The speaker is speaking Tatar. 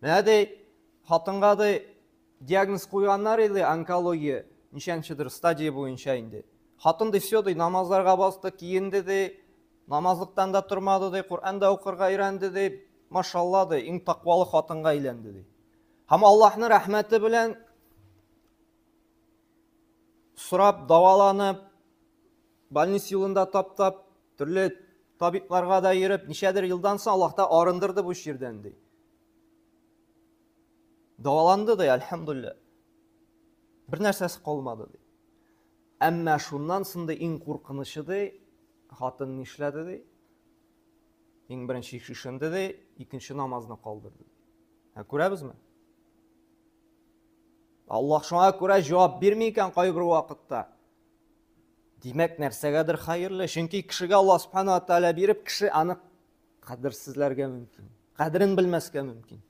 Менә ди, хатынга ди диагноз куйганнар иде, онкология, ничәнчедер стадия буенча инде. Хатын ди, все ди, намазларга басты, киенде ди, намазлыктан да тормады ди, Коръән дә укырга өйрәнде ди, машалла ди, иң таквалы хатынга әйләнде ди. Һәм Аллаһның рәхмәте белән сорап, даваланып, больница юлында таптап, төрле табибларга да йөреп, ничәдер елдан соң Аллаһ та арындырды бу чирдән ди. Даваланды ди, әлхәмдулилла. Бер нәрсәсе калмады ди. Әмма шуннан соң ди иң куркынычы ди, хатын нишләде ди? Иң беренче шешенде ди, икенче намазны калдырды. Ә күрәбезме? Аллаһ шуңа күрә җавап бирми икән кайбер вакытта. Димәк, нәрсәгәдер хәерле. Чөнки кешегә Аллаһ субхана ва тааля биреп, кеше аны кадерсезләргә мөмкин. Кадерен белмәскә мөмкин.